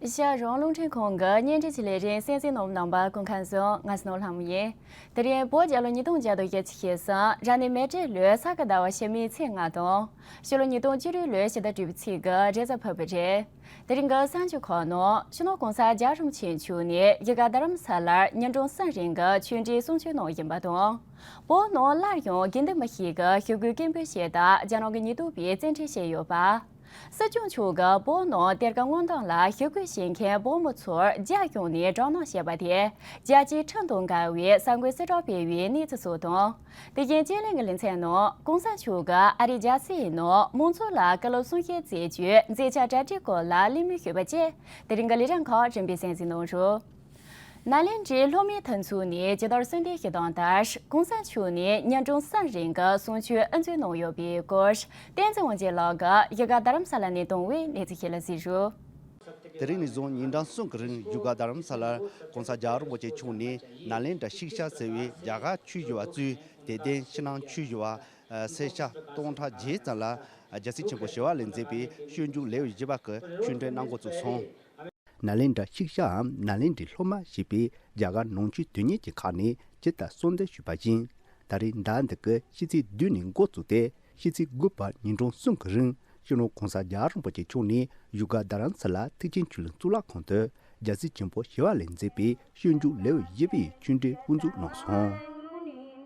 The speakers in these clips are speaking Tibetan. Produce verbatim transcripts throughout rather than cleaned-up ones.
ཤར་རོང་རླུང་འཕྲིན་ཁང་གི་བརྙན་འཕྲིན་གྱི་ལས་རིམ་གསན་གཟིགས་གནང་རྣམ་པ་སྐུ་ཁམས་བཟང་། ང་སྣོ་ལྷ་མོ་ཡིན། དེ་རིང་བོད་རྒྱལ་ལོ་ཉིས་སྟོང་བརྒྱ་དང་བརྒྱད་ཅུ་གྱ་གསུམ་རབ་གནས་མེ་སྤྲེལ་ལོའི་ས་ག་ཟླ་བ་བཞི་པའི་ཚེས་ལྔ་དང་། ཕྱི་ལོ་ཉིས་སྟོང་བཅུ་དྲུག་ལོའི་ཕྱི་ཟླ་དྲུག་པའི་ཚེས་ཀྱི་རེས་གཟའ་ཕུར་བུ་རེད། དེ་རིང་གི་གསར་འགྱུར་ཁག་ནང་སྤྱི་ནོར་༸གོང་ས་༸རྒྱལ་བ་རིན་པོ་ཆེ་མཆོག་ནས་བཞུགས་སྒར་རྡ་རམ་ས་ལར་ཉིན་གྲངས་གསུམ་རིང་གི་ཆོས་འབྲེལ་གསུང་ཆོས་གནང་བཞིན་པ་དང་། བོད་ནང་སླར་ཡང་དགེ་འདུན་པ་ཞིག་གིས་ཞི་རྒོལ་སྐད་འབོད་བྱས་སྟབས་རྒྱ་ནག་གི་ཉེན་རྟོག་པས་བཙན་ཁྲིད་བྱས་ཡོད་པ། སྲིད་སྐྱོང་མཆོག་གིས་བོད་ནང་གཏེར་ཁ་དངོས་བདག་ལ་ཞི་རྒོལ་བྱེད་མཁན་བོད་མི་ཚོར་རྒྱ་གཞུང་ནས་དྲག་གནོན་བྱས་པ་དེ་རྒྱལ་སྤྱིའི་ཁྲིམས་དང་འགལ་བའི་གསར་འགོད་གསལ་བསྒྲགས་སྤེལ་བའི་གནས་ཚུལ་སོགས་དང་། དེ་བཞིན་སྤྱི་གླིང་གི་ལེ་ཚན་ནང་༸གོང་ས་མཆོག་གིས་ཨ་རིའི་རྒྱལ་སའི་ནང་མང་ཚོགས་ལ་བཀའ་སློབ་གསུང་བཤད་མཛད་རྒྱུའི་མཛད་འཆར་གྲ་སྒྲིག་སྐོར་ལ་གླེང་མོལ་ཞུས་པ་བཅས་དེ་རིང་གི་ལས་རིམ་ཁག་རིམ་པས་གསན་གཟིགས་གནང་རོགས། ནཱ་ལེནྡྲའི་སློབ་མའི་མཐུན་ཚོགས་ནས་ཇི་ལྟར་གསོལ་འདེབས་ཞུས་དོན་ལྟར། ༸གོང་ས་མཆོག་ནས་ཉིན་གྲངས་གསུམ་རིང་གི་གསུང་ཆོས་དབུ་འཛུགས་གནང་ཡོད་པའི་སྐོར། བསྟན་འཛིན་དབང་རྒྱལ་ལགས་ཀྱིས་བཞུགས་སྒར་རྡ་རམ་ས་ལ་ནས་བཏང་བའི་གནས་ཚུལ་ཞིག་ལ་གཟིགས་རོགས། དེ་རིང་ནས་བཟུང་ཉིན་གྲངས་གསུམ་གྱི་རིང་བཞུགས་སྒར་རྡ་རམ་ས་ལར་༸གོང་ས་༸རྒྱལ་བ་རིན་པོ་ཆེ་མཆོག་ནས་ནཱ་ལེནྡྲ་ཤིག་ཤ་ཟེར་བའི་རྒྱ་གར་ཆོས་ཞུ་བ་གཙོས་དད་ལྡན་ཕྱི་ནང་ཆོས་ཞུ་བ་སེར་སྐྱ་སྟོང་ཕྲག་བརྒྱད་ཙམ་ལ་རྒྱལ་སྲས་ཆེན་པོ་ཞི་བ་ལྷས་མཛད་པའི་སྤྱོད་འཇུག་ལེའུ་བཞི་པ་གི་ཆོས་འབྲེལ་གནང་འགོ་བཙུགས་སོང་། ནཱ་ལེནྡྲ་ཤིག་ཤའམ་ནཱ་ལེནྡྲའི་སློབ་མ་ཞེས་པའི་རྒྱ་གར་ནང་ཆོས་དོན་གཉེར་གྱི་ཁག་ནས་ཇི་ལྟར་གསོལ་འདེབས་ཞུས་པ་བཞིན། ད་རེས་ཟླ་འདི་གི་ཕྱི་ཚེས་བདུན་ནས་འགོ་བཙུགས་ཏེ་ཕྱི་ཚེས་དགུ་བར་ཉིན་གྲངས་གསུམ་གྱི་རིང་སྤྱི་ནོར་༸གོང་ས་༸རྒྱལ་བ་རིན་པོ་ཆེ་མཆོག་ནས་བཞུགས་སྒར་རྡ་རམ་ས་ལ་ཐེག་ཆེན་ཆོས་གླིང་གཙུག་ལག་ཁང་དུ་རྒྱལ་སྲས་ཆེན་པོ་ཞི་བ་ལྷས་མཛད་པའི་སྤྱོད་འཇུག་ལེའུ་བཞི་པའི་ཆོས་འབྲེལ་དབུ་འཛུགས་གནང་སོང་།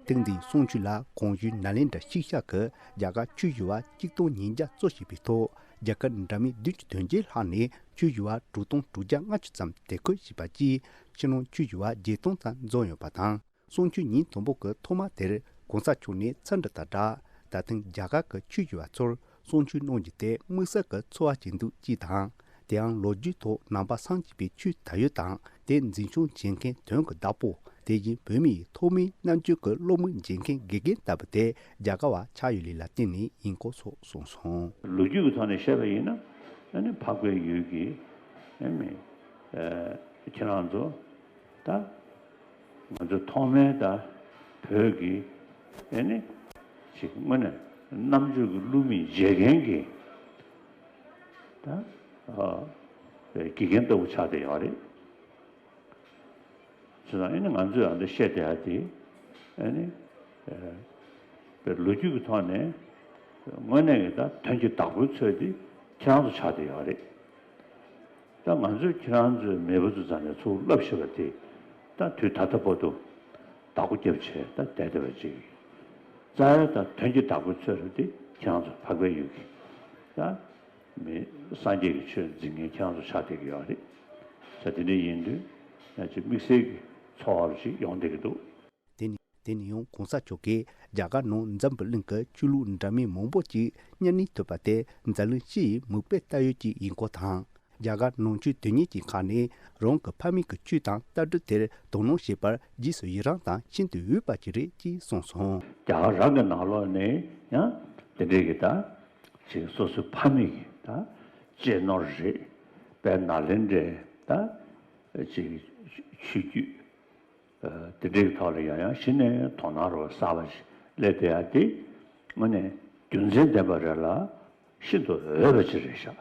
ཐེངས་འདིའི་གསུང་ཆོས་ལ་གོང་ཞུས་ནཱ་ལེནྡྲ་ཤིག་ཤ་གི་རྒྱ་གར་ཆོས་ཞུ་བ་གཅིག་སྟོང་ཉིས་བརྒྱ་གཙོ་བྱས་པའི་ཐོག་རྒྱལ་ཁབ་འདྲ་མིན་བདུན་ཅུ་དོན་བརྒྱད་ལྷག་ནས་ཆོས་ཞུ་བ་དྲུག་སྟོང་དྲུག་བརྒྱ་ལྔ་བཅུ་ཙམ་དད་གུས་བྱས་པ་བཅས་ཕྱི་ནང་ཆོས་ཞུ་བ་བརྒྱད་སྟོང་ཙམ་འཛོམས་ཡོད་པ་དང་། གསུང་ཆོས་ཉིན་དང་པོ་གི་ཐོག་མ་དེར་༸གོང་ས་མཆོག་ནས་ཚར་འདི་དང་སྦྲགས་ད་ཐེངས་རྒྱ་གར་གྱི་ཆོས་ཞུ་བ་ཚོར་གསུང་ཆོས་གནང་རྒྱུ་དེ་དམིགས་བསལ་གྱི་ཚོར་བ་ཞིག་འདུག་ཅེས་དང་། དེའང་ལོ་རྒྱུས་ཐོག་ནང་པ་སངས་རྒྱས་པའི་ཆོས་དར་ཡུལ་དང་དེ་འཛིན་སྐྱོང་བྱེད་མཁན་དོན་གྱི་བདག་པོ། དེ་བཞིན་བོད་མི་ཡི་ཐོག་མའི་རྣམ་དཔྱོད་ཀྱི་སློབ་མ་མཇལ་མཁན་དགེ་རྒན་ལྟ་བུ་དེ་རྒྱ་གར་བ་ཆགས་ཡོད་ལུགས་ལ་བརྟེན་ནས་ཡིན་སྐོར་སོགས་གསུངས་སོང་། ལོ་རྒྱུས་ཀྱི་ཐོག་ནས་བཤད་པ་ཡིན་ན་ཨ་ནི་འཕགས་པའི་ཡུལ་གྱི་ཨ་ནི་ཨ་ཁྱེད་རང་ཚོ་ད་ང་ཚོ་ཐོག་མའི་ད་བོད་ཀྱི་ཨ་ནི་ཅིག་དངོས་གནས་རྣམ་དཔྱོད་ཀྱི་བསླུ་མེད་མཇལ་མཁན་གྱི་ད་ཨ་དགེ་རྒན་ལྟ་བུ་ཆགས་བསྡད་ཡོད་རེད། བྱས་ཙང་ཨ་ནི་ང་ཚོས་ཨ་འདི་བཤད་བསྡད་ཡ་དེ་ཨ་ནི་ཨ་པའི་ལོ་རྒྱུས་ཀྱི་ཐོག་ནས་དངོས་གནས་ཀྱི་ད་དོན་གྱི་བདག་པོའི་ཚོད་དེ་ཁྱེད་རང་ཚོ་ཆགས་བསྡད་ཡོད་རེད། ད་ང་ཚོས་ཁྱེད་རང་ཚོའི་མེས་པོ་ཚོ་རྩ་ནས་ཚུར་བསླབ་ཤེས་པ་དེ་ད་དུས་ད་ལྟ་བར་དུ་བདག་པོ་རྒྱབ་བྱས་ད་བསྡད་བསྡད་པ་ཅིག་རྩ་བའི་ད་དོན་གྱི་བདག་པོའི་ཚོད་རེད་དེ་ཁྱེད་རང་ཚོ་འཕགས་པའི་ཡུལ་གྱི་ད་མི་སངས་རྒྱས་ཀྱི་ཆོས་འཛིན་མཁན་ཁྱེད་རང་ཚོ་ཆགས་བསྡད་ཀྱི་ཡོད་རེད། ད་དེ་འདྲ་ཡིན་དུས་ཡང་ཅིག་དམིགས་བསལ་གྱི་ཚོར་བ་ཞིག་ཡོང་བསྡད་ཀྱི་འདུག་དེ་ནི་དེ་ནི་ཡང་༸གོང་ས་མཆོག་གིས་རྒྱ་གར་ནང་འཛམ་བུ་གླིང་གི་ཆོས་ལུགས་འདྲ་མིན་མང་པོ་ཅིག་མཉམ་གནས་ཐུབ་པ་དེ་འཛམ་གླིང་སྤྱི་ཡི་མིག་དཔེ་ལྟ་ཡུལ་ཅིག་ཡིན་སྐོར་དང་། རྒྱ་གར་ནང་ཆོས་དོན་གཉེར་གྱི་ཁག་ནས་རང་གི་ཕ་མེས་ཀྱི་ཆོས་དང་ལྟ་གྲུབ་དེར་དོ་སྣང་བྱེད་པར་རྗེས་སུ་ཡི་རངས་དང་ཤིན་ཏུ་འོས་པ་ཅིག་རེད་ཅེས་གསུངས་སོང་། རྒྱ་གར་རང་གི་ནང་ལོགས་ནས་ཡང་དེ་འདྲའི་གི་ད་ཅིག་སོ་སོའི་ཕ་མེས་ཀྱི་ད་གཅེས་ནོར་རེད། དཔེར་ན་ལེནྡྲའི་ད་ཅིག་ཆོས་བརྒྱུད། དེ་འདྲའི་ཐོག་ལ་ཡང་ཡང་གཞི་ནས་དོ་སྣང་རོ་གསར་པ་ཞིག་སླེབས་བསྡད་ཡ་དེ་དངོས་གནས་རྒྱུ་མཚན་ལྡན་པ་རེད་ལ་ཤིན་ཏུ་འོས་པ་ཅིག་རེད་ཤག་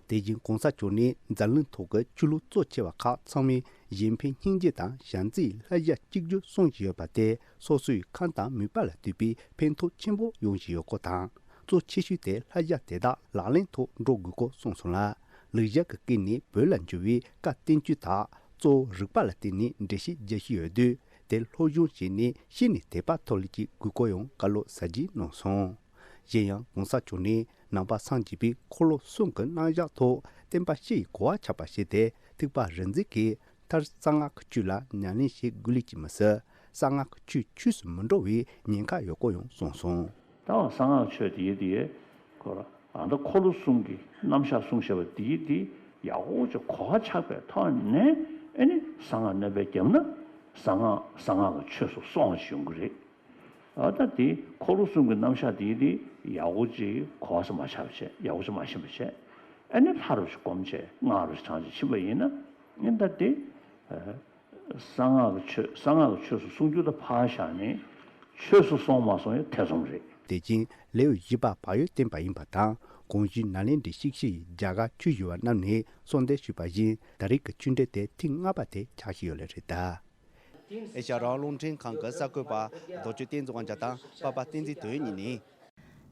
དེ་བཞིན་༸གོང་ས་མཆོག་ནས་འཛམ་གླིང་ཐོག་གི་ཆོས་ལུགས་གཙོ་ཆེ་བ་ཁག་ཚང་མས་གཞན་ཕན་སྙིང་རྗེ་དང་བྱམས་བརྩེའི་བསླབ་བྱ་གཅིག་གྱུར་གསུང་བཞིན་ཡོད་པ་དེ་སོ་སོའི་ཁམས་དང་མོས་པ་ལ་ལྟོས་པའི་ཕན་ཐོགས་ཆེན་པོ་ཡོང་བཞིན་ཡོད་སྐོར་དང་། གཙོ་ཆེ་ཤོས་དེ་བསླབ་བྱ་དེ་དག་ལག་ལེན་ཐོག་འགྲོ་དགོས་སྐོར་གསུངས་སོང་ལ། ལེགས་སྦྱར་གྱི་སྐད་ནས་བོད་ལ་འགྱུར་བའི་བཀའ་བསྟན་བཅོས་དག་གཙོ་བོ་རིག་པ་ལ་བརྟེན་ནས་འགྲེལ་བཤད་རྒྱག་བཞིན་ཡོད་དུས། དེ་སློབ་སྦྱོང་བྱས་ནས་ཤེས་ནས་དད་པ་ཐོབ་ལེ་ཅིག་དགོས་སྐོར་ཡང་བཀའ་སློབ་ཟབ་རྒྱས་གནང་སོང་། གཞན་ཡང་༸གོང་ས་མཆོག་ནས་ནང་པ་སངས་རྒྱས་པའི་འཁོར་ལོ་གསུམ་གྱི་རྣམ་གཞག་ཐོག་བསྟན་པ་སྤྱི་ཡི་གོ་བ་ཆགས་པ་བྱས་ཏེ་ཐེག་པ་རིག་འཛིན་གྱིས་མཐར་གསང་སྔགས་ཀྱི་ཆོས་ལ་ཉམས་ལེན་བྱེད་དགོས་ལེ་ཅིག་མི་སྲིད། གསང་སྔགས་ཀྱི་ཆོས་ཆོས་སུ་མི་འགྲོ་བའི་ཉེན་ཁ་ཡོད་སྐོར་ཡང་གསུངས་སོང་། ད་བ་གསང་སྔགས་ཆོས་དེ་ཡི་དེ་ཁོ་ར་ཨ་ད་འཁོར་ལོ་གསུམ་གྱི་རྣམ་གཞག་གསུངས་བཞག་པ་དེ་ཡི་དེ་ཡག་པོ་ཅིག་གོ་བ་ཆགས་པའི་ཐོག་ནས་ཨེ་ནི་གསང་སྔགས་སྣོན་པ་བརྒྱབ་ན་གསང་སྔགས་གསང་སྔགས་ཀྱི་ཆོས་སུ་སོང་བ་ཞིག་ཡོང་གི་རེད། ཨ་ད་དེ་འཁོར་ལོ་གསུམ་གྱི་རྣམ་གཞག་དེ་ཡི་དེ་ཡག་པོ་ཅིག་གོ་བ་ས་མ་ཆགས་པ་བྱས། ཡག་པོ་ཅིག་མ་ཤེས་པ་བྱས། ཨེ་ནི་ལྷ་རུ་ཞིག་སྒོམ་བྱས་སྔགས་རུ་ཞིག་བགྲང་བྱས་ཕྱིན་པ་ཡིན་ན་ཨེ་ད་དེ། གསང་སྔགས་ཀྱི་ཆོས་གསང་སྔགས་ཀྱི་ཆོས་སུ་གསུང་རྒྱུ་དང་ཕར་བཞག་ནས་ཆོས་སུ་སོང་མ་སོང་ཡང་ཐེ་ཚོམ་རེད། དེ་བཞིན་ལེའུ་བཞི་པ་བག་ཡོད་བསྟན་པ་ཡིན་པ་དང་། དགོངས་ཞུའི་ནཱ་ལེནྡྲའི་གཤེགས་གཤེད་ཡི་རྒྱ་གར་ཆོས་ཞུ་བ་རྣམས་ནས་གསུང་གཏམ་ཞུས་པ་བཞིན། ད་རེས་ཀྱི་ཆོས་འབྲེལ་དེ་ཐེངས་ལྔ་པ་དེ་ཆགས་བཞིན་ཡོད་ལེ་རེད་ད། ཨེ་ཤ་རང་དབང་རླུང་འཕྲིན་ཁང་གི་གསར་འགོད་པ་རྡོ་གཅོད་བསྟན་འཛིན་དབང་རྒྱལ་དང་པ་པ་བསྟན་འཛིན་དོན་གཉིས་ནས།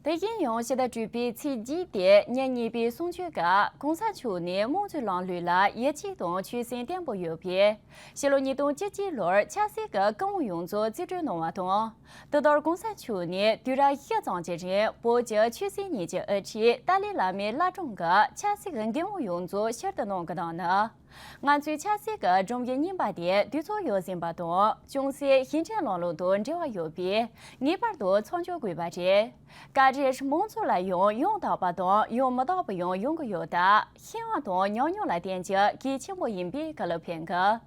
དེ་བཞིན་ཡང་ཕྱི་ཟླ་དྲུག་པའི་ཚེས་བརྒྱད་དེ་ཉིན་གཉིས་པའི་གསུང་ཆོས་སྐབས་གོང་ས་མཆོག་ནས་དམངས་གཙོའི་ལམ་ལུགས་ལ་ཡིད་ཆེས་དང་ཆོད་སེམས་བརྟན་པོ་ཡོད་པས། ཕྱི་ལོ་ཉིས་སྟོང་བཅུ་གཅིག་ལོར་ཆབ་སྲིད་ཀྱི་སྐུ་དབང་ཡོངས་རྫོགས་རྩིས་སྤྲོད་གནང་བ་དང་། དེ་ལྟར་གོང་ས་མཆོག་ནས་དུས་རབས་བཞི་ཙམ་གྱི་རིང་བོད་ཀྱི་ཆོས་སྲིད་གཉིས་ཀྱི་དབུ་ཁྲིད་ཏཱ་ལའི་བླ་མའི་བླ་བྲང་གི་ཆབ་སྲིད་ཀྱི་འགན་དབང་ཡོངས་རྫོགས་ཕྱིར་བསྡུ་གནང་གི་དང་ནི། ང་ཚོའི་ཆབ་སྲིད་ཀྱི་སྒྲོམ་གཞི་རྙིང་པ་དེ་དུས་ཚོད་ཡོལ་ཟིན་པ་དང་། ཅུང་ཟད་ཞིང་བྲན་ལམ་ལུགས་དང་འབྲེལ་བ་ཡོད་པས་ངེས་པར་དུ་མཚམས་འཇོག་དགོས་པ་རེད། བཀའ་ཁྲིར་མང་ཚོགས་ལ་ཡང་ཡང་དག་པ་དང་ཡང་མི་དག་པ་ཡང་ཡོང་གི་ཡོད་སྟབས། ཤེས་ཡོན་དང་ཉམས་མྱོང་ལ་བརྟེན་རྒྱུ་གལ་ཆེན་པོ་ཡིན་པའི་བཀའ་སློབ་ཕེབས་གི།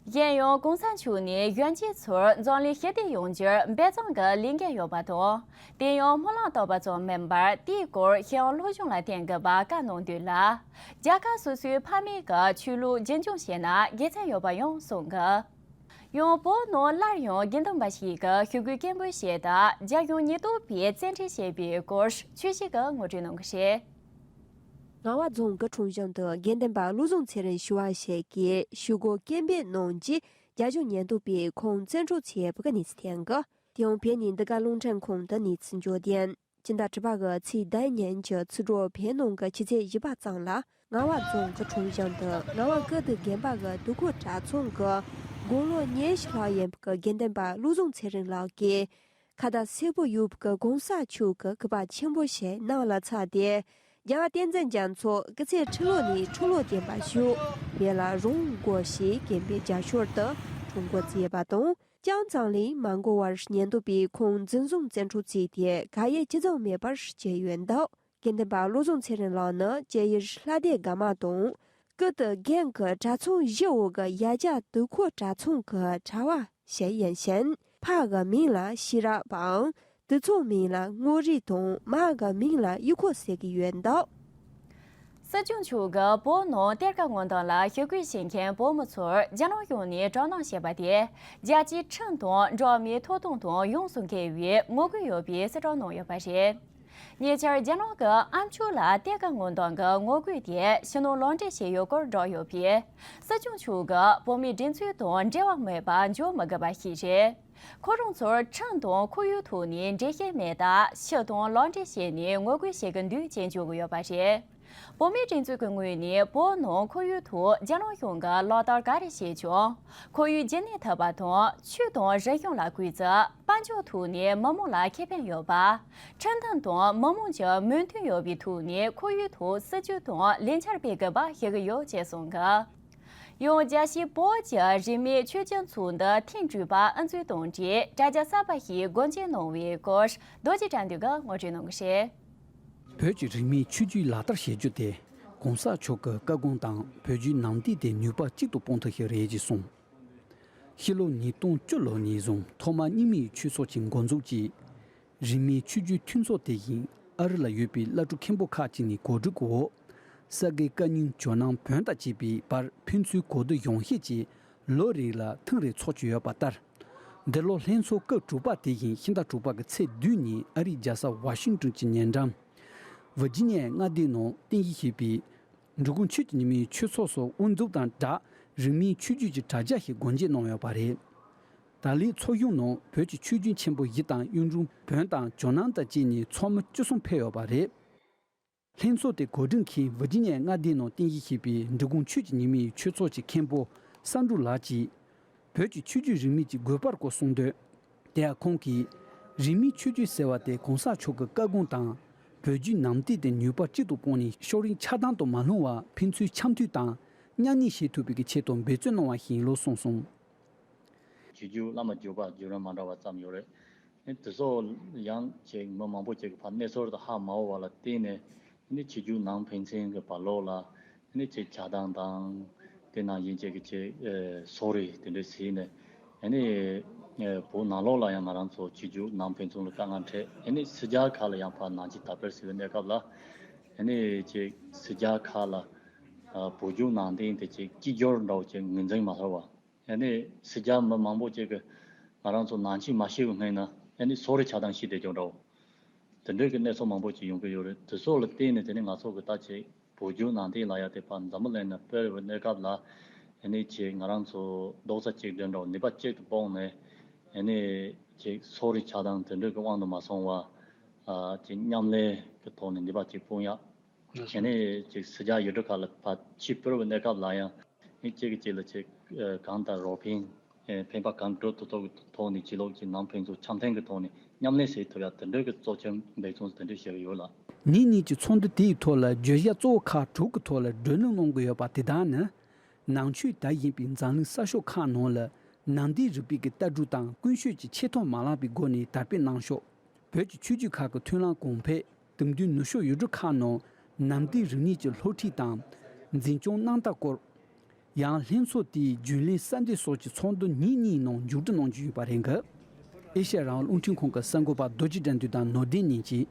གཞན་ཡང་གོང་ས་མཆོག་ནས་གཞོན་སྐྱེས་ཚོར་འཛམ་གླིང་ཞི་བདེ་ཡོང་རྒྱུར་འབད་བརྩོན་གྱི་ལས་འགན་ཡོད་པ་དང་། དེ་ཡང་སྨོན་ལམ་བཏབ་པ་ཙམ་མིན་པར་དེའི་སྐོར་ཤེས་ཡོན་སློབ་སྦྱོང་ལ་བརྟེན་དགོས་པ་བཀའ་གནང་དོན་ལ། རྒྱལ་ཁབ་སོ་སོའི་ཕ་མེས་ཀྱི་ཆོས་ལུགས་རྒྱུན་འཁྱོངས་བྱས་ན་དགེ་མཚན་ཡོད་པ་ཡང་གསུངས་གི། ཡང་བོད་ནང་སླར་ཡང་དགེ་འདུན་པ་ཞིག་གིས་ཞི་རྒོལ་སྐད་འབོད་བྱས་སྟབས། རྒྱ་གཞུང་ཉེན་རྟོག་པས་བཙན་ཁྲིད་བྱས་པའི་སྐོར་ཆོས་སྐྱིད་ཀྱིས་ངོ་སྤྲོད་གནང་གི་རེད། རྔ་བ་རྫོང་གི་ཁྲོམ་གཞུང་དུ་དགེ་འདུན་པ་བློ་བཟང་ཚེ་རིང་ཞུ་བ་ཞིག་གིས་ཞི་རྒོལ་སྐད་འབོད་གནང་རྗེས། རྒྱ་གཞུང་ཉེན་རྟོག་པས་ཁོང་བཙན་འཕྲོག་བྱས་པའི་གནས་ཚུལ་ཐོན་གི། དེ་ཡང་བོད་ནས་འདི་ག་རླུང་འཕྲིན་ཁང་དུ་གནས་ཚུལ་འབྱོར་དོན། སྤྱི་ཟླ་དྲུག་པ་གི་ཚེས་དགུ་ཉིན་གྱི་ཚེས་དྲུག་བོད་ནང་གི་ཕྱི་ཚེས་བཞི་པ་ཙམ་ལ། རྔ་བ་རྫོང་གི་ཁྲོམ་གཞུང་དུ་རྔ་བ་ཀིརྟི་དགོན་པ་གི་དུས་འཁོར་གྲྭ་ཚང་གི་དགུང་ལོ་ཉི་ཤུ་ལྷག་ཡིན་པའི་དགེ་འདུན་པ་བློ་བཟང་ཚེ་རིང་ལགས་ཀྱིས། ཁ་བརྡ་སེར་པོ་ཡོད་པའི་གོང་ས་མཆོག་གི་སྐུ་པར་ཆེན་པོ་ཞིག་ནང་ལ་འཚོགས་ཏེ། རྒྱལ་བ་བསྟན་འཛིན་རྒྱ་མཚོ་སྐུ་ཚེ་ཁྲི་ལོ་ནས་ཁྲི་ལོ་བརྟན་པར་ཤོག་བོད་ལ་རང་དབང་དགོས་ཞེས་སྐད་འབོད་རྒྱ་ཤོར་དུ་ཁྲོམ་སྐོར་བྱས་པ་དང་། ཅུང་ཙམ་ལས་མ་འགོར་བར་ཉེན་རྟོག་པས་ཁོང་འཛིན་བཟུང་བཙན་འཕྲོག་བྱས་ཏེ་ག་ཡེ་ཅི་ཙམ་མེད་པར་བྱས་ཡོད་འདུག་དགེ་འདུན་པ་བློ་བཟང་ཚེ་རིང་ལགས་ནི་ཀྱེ་ཡུལ་ལྷ་སྡེ་དགའ་མ་དང་། ཀིརྟི་དགོན་གྱི་གྲྭ་ཚང་བཞི་འོག་གི་ཡ་གྱལ་དུས་འཁོར་གྲྭ་ཚང་གི་གྲྭ་བ་ཞིག་ཡིན་ཞིང་། ཕ་གི་མིང་ལ་ཤེས་རབ་པའམ། དུད་ཚང་མིང་ལ་དངོས་རིགས་དང་། མ་གི་མིང་ལ་གཡུ་ཁོ་ཟེར་གྱི་ཡོད་འདུག་སྲིད་སྐྱོང་མཆོག་གིས་བོད་ནང་གཏེར་ཁ་སྔོག་འདོན་ལ་ཞི་རྒོལ་བྱེད་མཁན་བོད་མི་ཚོར་རྒྱ་ནག་གཞུང་ནས་དྲག་གནོན་བྱས་པ་དེ། རྒྱལ་སྤྱིའི་ཁྲིམས་དང་འགྲོ་བ་མིའི་ཐོབ་ཐང་དང་ཡོངས་སུ་འགལ་བའི་ངོ་རྒོལ་ཡོད་པའི་གསལ་བསྒྲགས་གནང་ཡོད་པ་རེད། ཉེ་ཆར་རྒྱ་ནག་གི་ཨ་མཆོག་ལ་གཏེར་ཁ་སྔོག་འདོན་གྱི་ངོ་རྒོལ་དེ་ཕྱི་ནང་ལག་འབྲེལ་བྱས་ཡོད་སྐོར་བསྒྲགས་ཡོད་པས། སྲིད་སྐྱོང་མཆོག་གིས་བོད་མིའི་སྒྲིག་འཛུགས་དང་འབྲེལ་བ་མེད་པ་འཇོག་མི་དགོས་པ་ཞིག་རེད། ཁོ་རང་ཚོར་ཁྲིམས་དང་ཁོར་ཡུག་ཐོག་ནས་འགྲེལ་བཤད་མེད་སྟབས། ཕྱི་དང་ལག་འབྲེལ་བྱས་ནས་ངོ་རྒོལ་བྱེད་ཀྱི་འདུག་ཅེས་བརྗོད་ཀྱི་ཡོད་པ་རེད། བོད་མིའི་སྒྲིག་འཛུགས་ཀྱི་ངོས་ནས་བོད་ནང་ཁོར་ཡུག་ཐོག་རྒྱ་ནག་གཞུང་གིས་ལག་བསྟར་ག་རེ་བྱས་ཀྱང་། ཁོར་ཡུག་རྒྱུན་གནས་ཐུབ་པ་དང་། ཆོས་དང་རིག་གཞུང་ལ་གུས་བརྩི། དཔལ་འབྱོར་ཐོག་ནས་མི་མང་ལ་ཁེ་ཕན་ཡོད་པ། ཁྲིམས་མཐུན་དང་མི་མང་གི་མོས་མཐུན་ཡོད་པའི་ཐོག་ནས་ཁོར་ཡུག་ཐོག་སྲིད་ཇུས་དང་ལས་འཆར་སྤེལ་དགོས་པ་ཞུ་གི་ཡོད་ཅེས་གསུངས་གི། ཡང་རྒྱལ་སྤྱིའི་བོད་ཀྱི་རིས་མེད་ཆོས་བརྒྱུད་ཚོགས་འདུ་ཐེངས་དྲུག་པ་དབུ་འཛུགས་དང་འབྲེལ་དྲ་རྒྱ་གསར་པ་ཞིག་སྒོ་འབྱེད་གནང་བའི་སྐོར་རྡོ་རྗེ་དགྲ་འདུལ་གྱིས་ངོ་སྤྲོད་གནང་གི་རེད། བོད་ཀྱི་རིས་མེད་ཆོས་བརྒྱུད་ལག་བསྟར་བྱེད་རྒྱུ་དེ་གོང་ས་མཆོག་གི་བཀའ་དགོངས་དང་བོད་བརྒྱུད་ནང་བསྟན་དེ་ནུས་པ་གཅིག་ཏུ་སྤུངས་ཐུབ་ཞིག་རེད་ཅེས་གསུངས། ཕྱི་ལོ་ཉིས་སྟོང་བཅུ་ལོ་ནས་བཟུང་ཐོག་མ་རྙིང་མའི་ཆོས་ཚོགས་ཀྱི་འགོ་འཛུགས་ཀྱིས། རིས་མེད་ཆོས་བརྒྱུད་མཐུན་ཚོགས་དེ་བཞིན་ཨ་རི་ལ་ཡོད་པའི་བླ་སྤྲུལ་མཁན་པོ་ཁག་ཅིག་ནས་གོ་སྒྲིག་གི་འོག་ས་དགེ་བཀའ་རྙིང་ཇོ་ནང་བོན་དང་བཅས་པའི་བར་ཕན་ཚུན་གོ་བསྡུར་ཡོང་ཤེས་ཀྱིས་ལོ་རེ་ལ་ཐེངས་རེ་ཚོགས་ཀྱི་ཡོད་པ་ལྟར། འདི་ལོ་ལྷན་ཚོགས་སྐབས་དྲུག་པ་དེ་བཞིན་ཕྱི་ཟླ་དྲུག་པ་གི་ཚེས་བདུན་ཉིན་ཨ་རིའི་རྒྱལ་ས་ཝ་ཤིང་ཏོན་གྱི་ཉེ་འགྲམ། ཝི་ཇི་ནི་ཡའི་མངའ་སྡེ་ནང་རྟེན་གཞི་བྱས་པའི་འབྲི་གུང་ཆོས་ཀྱི་ཉི་མའི་ཆོས་ཚོགས་སུ་དབུ་འཛུགས་དང་སྦྲགས་རིས་མེད་ཆོས་བརྒྱུད་ཀྱི་དྲ་རྒྱ་ཞིག་སྒོ་འབྱེད་གནང་ཡོད་པ་རེད། ད་ལོའི་ཚོགས་ཞུགས་ནང་བོད་ཀྱི་ཆོས་བརྒྱུད་ཆེན་པོ་བཞི་དང་གཡུང་དྲུང་བོན་དང་ཇོ་ནང་དང་བཅས་ནས་ཚོགས་མི་བཅུ་གསུམ་ཕེབས་ཡོད་པ་རེད། ལྷན་ཚོགས་དེ་གོ་སྒྲིག་མཁན་ཝི་ཇི་ནི་ཡའི་མངའ་སྡེ་ནང་རྟེན་གཞི་བྱས་པའི་འབྲི་གུང་ཆོས་ཀྱི་ཉི་མའི་ཆོས་ཚོགས་ཀྱི་མཁན་པོ་བསམ་འགྲུབ་ལགས་ཀྱིས། བོད་ཀྱི་ཆོས་བརྒྱུད་རིས་མེད་ཀྱི་དགོས་པར་སྐོར་གསུངས་དོན། དེ་ཡང་ཁོང་གིས། རིས་མེད་ཆོས་བརྒྱུད་ཟེར་བ་དེ་གོང་ས་མཆོག་གི་བཀའ་དགོངས་དང་། བོད་བརྒྱུད་ནང་བསྟན་དེ་ནུས་པ་གཅིག་ཏུ་སྤུངས་ནས་ཕྱོགས་རིས་ཆགས་སྡང་དུ་མ་ལྷུང་བར་ཕན་ཚུན་འཆམ་མཐུན་དང་མཉམ་གནས་བྱེད་ཐུབ་པའི་ཆེད་དུ་འབད་བརྩོན་གནང་བ་ཞིག་ཡིན་ལུགས་གསུངས་སོང་། ཆོས་བརྒྱུད་བླ་མ་བརྒྱུད་པ་བརྒྱུད་རིམ་མ་འདྲ་བ་ཙམ་ཡོད་རེད། ཨེ་དེ་ཚོ་ཡང་ཅིག་མི་མང་པོ་ཅིག་གི་ཕར་གནས་ཚུལ་དེ་ཧ་མ་གོ་བ་ལ་བརྟེན་ནས་ནི་ཆོས་བརྒྱུད་ནང་ཕན་ཚུན་གྱི་བར་ལོགས་ལ་ནི་ཅིག་ཆགས་སྡང་དང་དེ་ནང་བཞིན་ཅིག་གི་ཅིག་ཨེ་སོ་རེ་དེ་འདྲ་བྱས་ནས་ཨེ་ནི་ཨེ་བོད་ནང་ལོགས་ལ་ཡང་ང་རང་ཚོ་ཆོས་བརྒྱུད་ནང་ཕན་ཚུན་ལ་དཀའ་ངལ་འཕྲད། ཨེ་ནི་སེར་སྐྱ་ཁག་ལ་ཡང་ཕར་ནང་ཆོས་དར་སྤེལ་བྱེད་པའི་གནས་སྐབས་ལ་ཨེ་ནི་ཅིག་སེར་སྐྱ་ཁག་ལ་ཨ་བོད་བརྒྱུད་ནང་བསྟན་དེ་ཅིག་གཅིག་གྱུར་འདྲ་བོ་ཅིག་ངོས་འཛིན་མ་ཐུབ་པ། ཨ་ནི་སེར་སྐྱ་མི་མང་པོ་ཅིག་གིས་ང་རང་ཚོ་ནང་ཆོས་མ་ཤེས་པའི་སྔོན་ན་ཨ་ནི་སོ་རེ་ཆགས་སྡང་ཞིག་བསྡད་ཀྱང་འདྲ་བོ། དེ་འདྲའི་གི་གནས་ཚུལ་མང་པོ་ཅིག་ཡོང་གི་ཡོད་རེད། དེ་ཚོ་ལ་བརྟེན་ནས་དེ་ནས་ང་ཚོ་གི་ད་ཅིག་བོད་བརྒྱུད་ནང་བསྟན་ལབ་ཡ་དེ་ཕར་འཛམ་བུ་གླིང་ནང་སྤེལ་བའི་གནས་སྐབས་ལ་ཨ་ནི་ཅིག་ང་རང་ཚོ་རྡོག་རྩ་གཅིག་སྒྲིལ་འདྲ་བོ་ནུས་པ་གཅིག་ཏུ་སྤུངས་ནས་ཨ་ནི་ཅིག་སོ་རི་ཆགས་སྡང་དེ་འདྲའི་གི་དབང་དུ་མ་སོང་བ་ཨ་ཅིག་མཉམ་ལས་ཀྱི་ཐོག་ནས་ནུས་པ་གཅིག་སྤུངས་ཡ། ཨ་ནི་ཅིག་གསོལ་ཇ་ཡུལ་གྲུ་ཁག་ལ་ཕར་ཕྱིར་སྤེལ་བའི་གནས་སྐབས་ལ་ཡང་ཨ་ནི་གཅིག་གིས་གཅིག་ལ་ཅིག་ཨ་གང་ལྟར་རོགས་ཕན་ཨ་ཕན་པ་གང་འགྲུབ་ཏུ་ཐོག་གི་ཐོག་ནས་ཕྱི་ལོགས་ཀྱི་ནང་ཕན་ཚུན་འཆམ་མཐུན་གྱི་ཐོག་ནས་མཉམ་ལས་བྱེད་ཐུབ་ཡ་དེ་འདྲའི་གི་གཙོ་ཆེན་འབད་བརྩོན་དེ་འདྲ་བྱེད་ཀྱི་ཡོད་ལགས། ཉིན་གཉིས་ཀྱི་ཚོགས་འདུ་དེའི་ཐོག་ལ་བརྗོད་བྱ་གཙོ་བོ་ཁག་དྲུག་གི་ཐོག་ལ་བགྲོ་གླེང་གནང་གི་ཡོད་པ་དེ་དག་ནི། ནང་ཆོས་དག་ཡིན་པའི་འཛམ་གླིང་ས་ཕྱོགས་ཁག་ནང་ལ་ནང་བསྟན་རིག་པའི་གི་ལྟ་གྲུབ་དང་ཀུན་སྤྱོད་ཀྱི་ཆེ་མཐོང་མ་བརླག་པའི་སྒོ་ནས་དར་སྤེལ་གནང་ཕྱོགས། བོད་ཀྱི་ཆོས་བརྒྱུད་ཁག་གི་མཐུན་ལམ་གོང་འཕེལ། དེང་དུས་ནུབ་ཕྱོགས་ཡུལ་གྲུ་ཁག་ནང་ནང་བསྟན་རིག་གནས་ཀྱི་སློབ་ཁྲིད་དང་། འཛིན་སྐྱོང་གནང་སྟངས་སྐོར། ཡང་ལྷན་ཚོགས་དེའི་རྒྱུན་ལས་གསར་འདེབས་སོགས་ཀྱི་ཚོགས་འདུ་ཉིན་གཉིས་ནང་མཇུག་སྒྲིལ་གནང་རྒྱུ་ཡོད་པ་རེད་འདུག་ཨེ་ཤ་ཡ་རང་དབང་རླུང་འཕྲིན་ཁང་གི་གསར་འགོད་པ་རྡོ་རྗེ་དགྲ་འདུལ་དང་ནོར་ལྡན་གཉིས་ཀྱིས།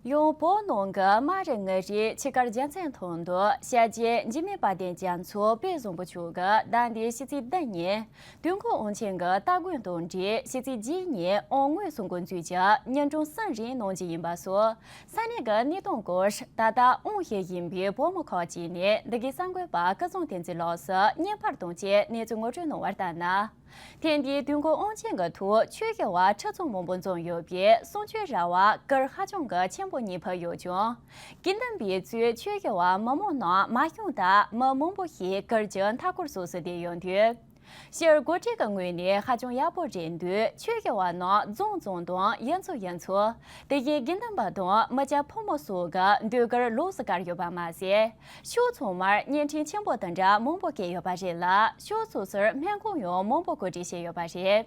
ཡང་བོད་ནང་གི་དམངས་རིགས་ངོས་རིས་ཕྱི་དཀར་རྒྱལ་མཚན་ཐང་དུ་ཞལ་རྒྱས་འཇིགས་མེད་དཔལ་ལྡན་རྒྱ་མཚོ་དཔལ་བཟང་པོ་མཆོག་གི་ཟླ་འདིའི་ཕྱི་ཚེས་བདུན་ཉིན་དུས་འཁོར་དབང་ཆེན་གྱི་སྟ་གོན་དང་འབྲེལ་ཕྱི་ཚེས་བརྒྱད་ཉིན་དབང་དངོས་སུ་འགོ་འཛུགས་ཀྱིས་ཉིན་གྲངས་གསུམ་རིང་གནང་རྒྱུ་ཡིན་པ་སོགས་ས་གནས་ཀྱི་གནས་སྟངས་སྐོར། ད་ལྟ་དབང་ཞུས་བཞིན་པའི་བོད་མི་ཁག་ཅིག་ནས་འདི་གའི་གསར་འགོད་པ་སྐལ་བཟང་བསྟན་འཛིན་ལགས་སུ་བརྙན་པར་དང་བཅས་གནས་ཚུལ་ངོ་སྤྲོད་གནང་བ་ལྟར་ན། ཐེངས་འདིའི་དུས་འཁོར་དབང་ཆེན་གྱི་ཐོག་ཆོས་ཞུ་བ་ཁྲི་ཚོ་མང་པོ་འཛོམས་ཡོད་པས་གསུང་ཆོས་ར་བར་གུར་ཧ་ཅང་གི་ཆེན་པོ་གཉིས་ཕུབ་ཡོད་ཀྱང་། དགེ་འདུན་པས་གཙོས་ཆོས་ཞུ་བ་མི་མང་རྣམས་མ་ཤོང་སྟབས་མི་མང་པོ་ཞིག་གུར་གྱི་མཐའ་སྐོར་སོ་སོར་བསྡད་ཡོད་འདུག་སྤྱིར་འགོ་ཁྲིད་ཀྱི་ངོས་ནས་ཧ་ཅང་ཡག་པོ་རེད་འདུག་ཆོས་ཞུ་བ་རྣམས་རྫོང་རྫོང་དང་ཡུལ་ཚོ་ཡུལ་ཚོ། དེ་བཞིན་དགེ་འདུན་པ་དང་མི་སྐྱ་ཕོ་མོ་སོགས་ཀྱིས་ཟློས་གར་ལོགས་སུ་བཀར་ཡོད་པ་མ་ཟད། ཕྱོགས་ཚང་མར་བརྙན་འཕྲིན་ཆེན་པོ་དང་འདྲ་མང་པོ་བཀལ་ཡོད་པ་རེད་ལ། ཕྱོགས་སོ་སོར་སྨན་ཁང་ཡང་མང་པོ་གོ་སྒྲིག་བྱས་ཡོད་པ་རེད།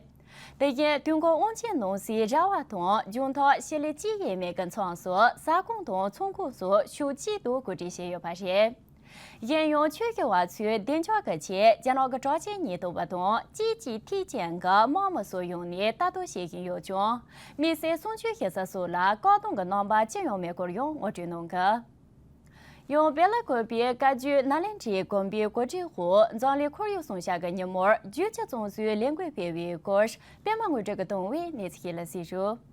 དེ་བཞིན་དུས་འཁོར་དབང་ཆེན་གནང་སའི་ར་བ་དང་ལྗོངས་མཐོ་ཤེལ་ལེ་སྤྱི་ཡས་མས་ཀྱི་མཚམས་སུ་ཟ་ཁང་དང་ཚོང་ཁང་སོགས་ཕྱོགས་གཅིག་ཏུ་གོ་སྒྲིག་བྱས་ཡོད་པ་རེད། གཞན་ཡང་ཆོས་ཞུ་བ་ཚོས་བདེ་འཇགས་ཀྱི་ཆེད་རྒྱ་ནག་གི་གྲགས་ཅན་ཉེན་རྟོག་པ་དང་གཅིག་གཅིག་ཐིག་ཅན་གྱི་དམག་མི་སོགས་ཡོང་ནས་ལྟ་རྟོག་བྱེད་བཞིན་ཡོད་ཀྱང་། དམིགས་བསལ་གསུང་ཆོས་ཞུ་ས་སོགས་ལ་བཀག་སྡོམ་གྱི་རྣམ་པ་ཅི་ཡང་མེད་སྐོར་ཡང་ངོ་སྤྲོད་གནང་གི། ཡང་སྦེལ་ཀོབ་པའི་བཀའ་བརྒྱུད་ནཱ་ལེནྡྲའི་དགོན་པའི་གོ་སྒྲིག་འོག་འཛམ་གླིང་ཁོར་ཡུག་སྲུང་བྱ་གི་ཉིན་མོར་རྒྱུ་ཆ་བཙོང་བཟོའི་ལས་འགུལ་སྤེལ་བའི་སྐོར་པད་མ་དངོས་གྲུབ་ཀྱིས་བཏང་བའི་གནས་ཚུལ་ཞིག་ལ་གཟིགས་རོགས།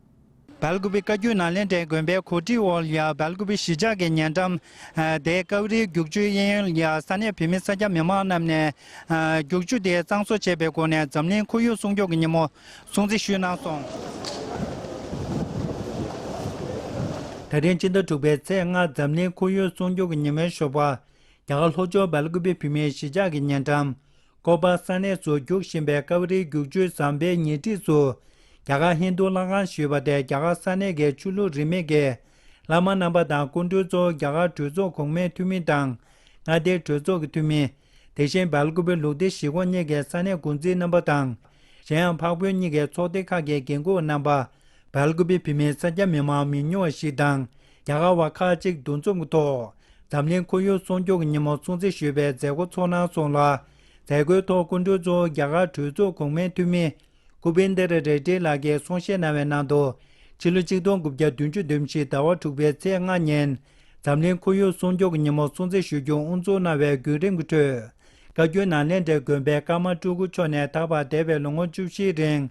སྦེལ་ཀོབ་པའི་བཀའ་བརྒྱུད་ནཱ་ལེནྡྲའི་དགོན་པའི་གོ་སྒྲིག་འོག་ལ་ཡ་སྦེལ་ཀོབ་པའི་གཞིས་ཆགས་ཀྱི་ཉེ་འགྲམ་དེ་ཀ་བ་རི་རྒྱུག་ཆུའི་གཡས་གཡོན་ལ་ཡ་ས་གནས་བོད་མི་སེར་སྐྱ་མི་མང་རྣམས་ནས་རྒྱུག་ཆུ་དེ་གཙང་བཟོ་བྱེད་པའི་སྒོ་ནས་འཛམ་གླིང་ཁོར་ཡུག་སྲུང་སྐྱོབ་ཀྱི་ཉིན་མོ་སྲུང་བརྩི་ཞུས་གནང་སོང་། ད་རིང་སྤྱི་ཟླ་དྲུག་པའི་ཚེས་ལྔ་འཛམ་གླིང་ཁོར་ཡུག་སྲུང་སྐྱོབ་ཀྱི་ཉིན་མོའི་ཞོགས་པ། རྒྱ་གར་ལྷོ་ཕྱོགས་སྦེལ་ཀོབ་པའི་བོད་མིའི་གཞིས་ཆགས་ཀྱི་ཉེ་འགྲམ། ཀོ་པ་ས་གནས་སུ་རྒྱུག་བཞིན་པའི་ཀ་བ་རི་རྒྱུག་ཆུའི་ཟམ་པའི་ཉེ་འཁྲིས་སུ། རྒྱ་གར་ཧིན་རྡུ་ལྷ་ཁང་ཞེས་པ་དེ་རྒྱ་གར་ས་གནས་ཀྱི་ཆོས་ལུགས་རིས་མེད་ཀྱི་བླ་མ་རྣམ་པ་དང་སྐུ་མགྲོན་ཚོ། རྒྱ་གར་གྲོས་ཚོགས་གོང་མའི་འཐུས་མི་དང་མངའ་སྡེའི་གྲོས་ཚོགས་ཀྱི་འཐུས་མི། དེ་བཞིན་སྦེལ་ཀོབ་པའི་ལུགས་བདེ་གཞིས་ཁོངས་གཉིས་ཀྱི་ས་གནས་འགོ་འཛིན་རྣམ་པ་དང་། གཞན་ཡང་འཕགས་བོད་གཉིས་ཀྱི་ཚོགས་སྡེ་ཁག་གི་འགན་འཁུར་བ་རྣམ་པ། སྦེལ་ཀོབ་པའི་བོད་མིའི་སེར་སྐྱ་མི་མང་མི་ཉུང་བ་ཞིག་དང་། རྒྱ་གར་བ་ཁག་ཅིག་འདུ་འཛོམས་ཀྱི་ཐོག་འཛམ་གླིང་ཁོར་ཡུག་སྲུང་སྐྱོབ་ཀྱི་ཉིན་མོ་སྲུང་བརྩི་ཞུས་པའི་མཛད་སྒོ་ཚོགས་གནང་སོང་ལ། མཛད་སྒོའི་ཐོག་སྐུ་མགྲོན་གཙོ་བོ་རྒྱ་གར་གྲོས་ཚོགས་གོང་མའི་འཐུས་མི་ཀུ་བིན་དར་རེ་ཌི་ལགས་ཀྱིས་གསུང་བཤད་གནང་བའི་ནང་དུ། ཕྱི་ལོ་ཆིག་སྟོང་དགུ་བརྒྱ་བདུན་ཅུ་དོན་བཞི་ཟླ་བ་དྲུག་པའི་ཚེས་ལྔ་ཉིན་འཛམ་གླིང་ཁོར་ཡུག་སྲུང་སྐྱོབ་ཀྱི་ཉིན་མོ་སྲུང་བརྩི་ཞུ་རྒྱུ་དབུ་འཛུགས་གནང་བའི་བརྒྱུད་རིམ་གྱི་ཁྲོད། བཀའ་བརྒྱུད་ནཱ་ལེནྡྲའི་དགོན་པའི་ཀརྨ་སྤྲུལ་སྐུ་མཆོག་ནས་ད་བར་འདས་པའི་ལོ་ངོ་བཅུ་བཞིའི་རིང་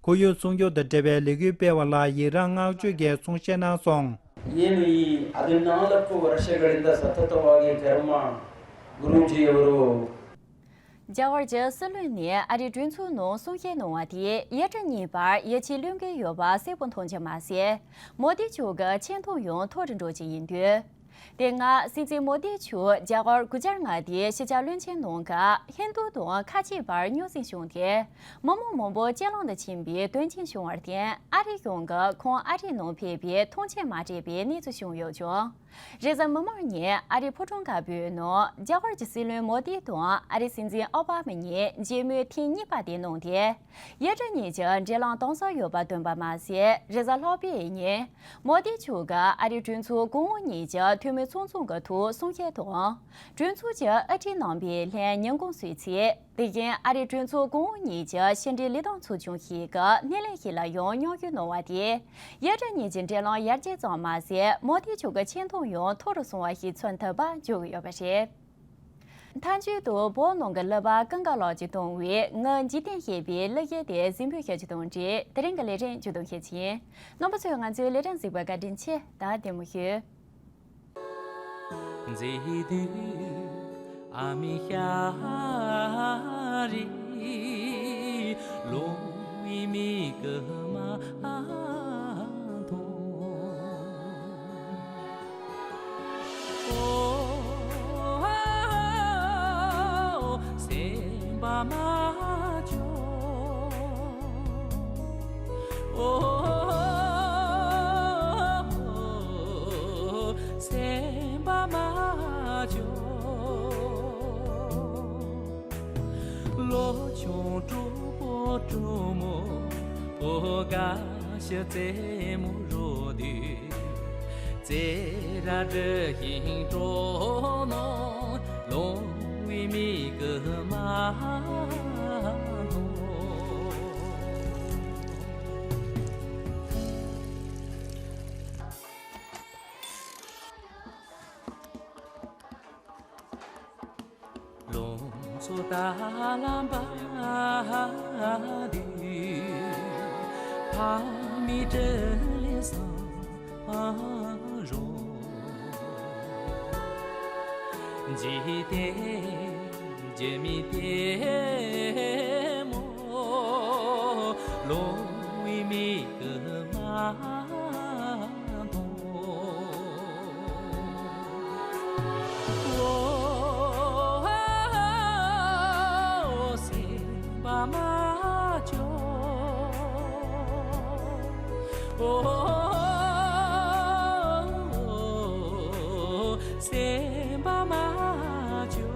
ཁོར་ཡུག་སྲུང་སྐྱོབ་དང་འབྲེལ་བའི་ལས་འགུལ་སྤེལ་བ་ལ་ཡི་རངས་བསྔགས་བརྗོད་ཀྱི་གསུང་བཤད་གནང་སོང་། ये नहीं, अदनाला को वर्षा गणित सतत वागे कर्मा गुरुजी अवरो རྒྱ་གར་གྱི་སྲིད་བློན་ནས་ཨ་རིའི་གྲོས་ཚོགས་ནང་གསུང་བཤད་གནང་བ་དེས་ཡུལ་གྲུ་གཉིས་བར་ཡིད་ཆེས་བློས་འགེལ་ཡོད་པ་གསལ་པོ་མཐོང་རྒྱུ་མ་ཟད། མོ་དི་མཆོག་གི་ཆེ་མཐོང་ཡང་མཐོ་རུ་འགྲོ་བཞིན་ཡིན་དུས། དེ་སྔ་སྲིད་འཛིན་མོ་དི་མཆོག་རྒྱ་གར་དགུ་བཅུ་ལྔ་པའི་ཕྱི་རྒྱལ་བློན་ཆེན་ནང་གི་ཧིན་རྡུ་དང་ཁ་ཆེ་བར་རྙོག་ཟིང་བྱུང་སྟེ། མི་མང་མང་པོ་རྐྱེན་ལམ་དུ་ཕྱིན་པའི་དོན་རྐྱེན་བྱུང་བར་བརྟེན། ཨ་རི་གཞུང་གིས་ཁོང་ཨ་རིའི་ནང་ཕེབས་པའི་ཐང་ཆེན་མ་སྤྲད་པའི་གནས་ཚུལ་བྱུང་ཡོད་ཀྱང་། རེས་གཟའ་མིག་དམར་ཉིན་ཨ་རིའི་ཕོ་བྲང་དཀར་པོའི་ནང་རྒྱ་གར་གྱི་སྲིད་བློན་མོ་དི་དང་ཨ་རིའི་སྲིད་འཛིན་ཨོ་བྷ་མ་གཉིས་མཇལ་མོལ་ཐེངས་གཉིས་པ་དེ་གནང་སྟེ། ཡུལ་གྲུ་གཉིས་ཀྱི་འབྲེལ་ལམ་དྭངས་གསལ་ཡོད་པ་སྟོན་པ་མ་ཟད། རེས་གཟའ་ལྷག་པའི་ཉིན་མོ་དི་མཆོག་གིས་ཨ་རིའི་གྲོས་ཚོགས་གོང་འོག་གཉིས་ཀྱི་འཐུས་མི་ཚོགས་ཆུང་གི་ཐོག་གསུང་བཤད་དང་། གྲོས་ཚོགས་ཀྱི་དབུ་ཁྲིད་རྣམ་པས་ལྷན་ཉིན་གུང་གསོལ་ཚིགས། དེ་བཞིན་ཨ་རིའི་གྲོས་ཚོགས་གོང་འོག་གཉིས་ཀྱི་ཕྱི་འབྲེལ་ལས་དོན་ཚོགས་ཆུང་ཞིག་གི་སྣེ་ལེན་ཞིག་ལ་ཡང་མཉམ་ཞུགས་གནང་བ་དེས། ཡུལ་གྲུ་གཉིས་ཀྱི་འབྲེལ་ལམ་ཡར་རྒྱས་ཙམ་མ་ཟད། མོ་དི་མཆོག་གི་ཆེ་མཐོང་ཡང་མཐོ་རུ་སོང་བ་ཞིག་མཚོན་ཐུབ་པ་བརྗོད་ཀྱི་ཡོད་པ་རེད། མཐའ་མཇུག་ཏུ་བོད་ནང་གི་གླུ་པ་ཀུན་དགའ་ལགས་ཀྱིས་བཏང་བའི་ང་འཇིག་རྟེན་ཞེས་པའི་གླུ་གཞས་དེ་གཟིགས་འབུལ་ཞུ་རྒྱུ་དང་འབྲེལ་དེ་རིང་གི་ལས་རིམ་མཇུག་བསྡོམས་ཞུ་རྒྱུ་ཡིན། རྣམ་པ་ཚོས་ང་ཚོའི་ལས་རིམ་གཟིགས་པར་བཀའ་དྲིན་ཆེ། ད་བདེ་མོ་བཞུགས། མཛེས་སྡུག་ཨ་མའི་ཤ་རུས་ལོང་བའི་མིག་གིས་མ་མཐོང་། ཨོ། སེམས་པ་མ་སྐྱོ། ཨོ། སེམས་པ་མ་སྐྱོ། ལོ་ཆུང་གྲོགས་པོ་གྲོགས་མོ། ཨོ། དགའ་ཞིང་རྩེད་མོ་རོལ་དུས། རྩེད་ར་འདྲ་ཞིང་སྤྲོ་སྣང་། ལོང་བའི་མིག་གིས་མ་མཐོང་། ལོ་ཚོད་ད་ལམ་པ་དུས། ཕ་མའི་དྲིན་ལན་བསམ་རོགས། འཇིག་རྟེན་རྒྱུ་མའི་ལྟད་མོ། ལོང་བའི་མིག་གིས་མ་མཐོང་། ཨོ། སེམས་པ་མ་སྐྱོ། ཨོ། སེམས་པ་མ་སྐྱོ།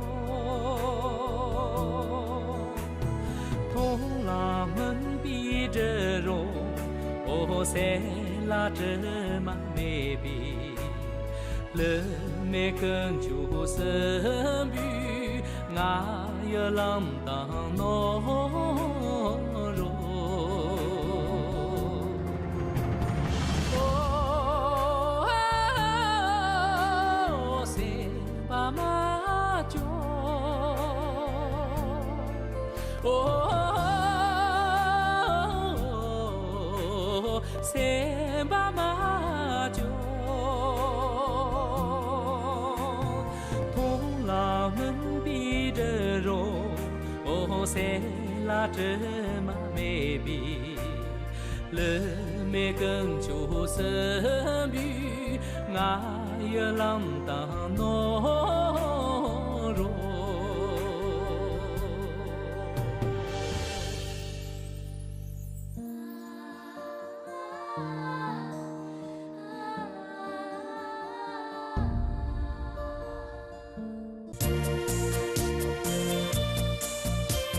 མཐོང་ལ་སྨིན་པའི་འབྲི་རོ། ཨོ། སེམས་ལ་དྲི་མ་མེད་པའི། ལྷད་མེད་ཀུན་སྤྱོད་སྲིན་པོས་ང་ཡི་ལམ་དང་ནོར་རོ། ཨོ། སེམས་པ་མ་སྐྱོ། ཨོ། སེམས་པ་མ་སྐྱོ། མཐོང་ལ་སྨིན་པའི་འབྲི་རོ། ཨོ། སེམས་ལ་དྲི་མ་མེད་པའི། ལྷད་མེད་ཀུན་སྤྱོད་སྲིན་པོས་ང་ཡི་ལམ་དང་ནོར་རོ།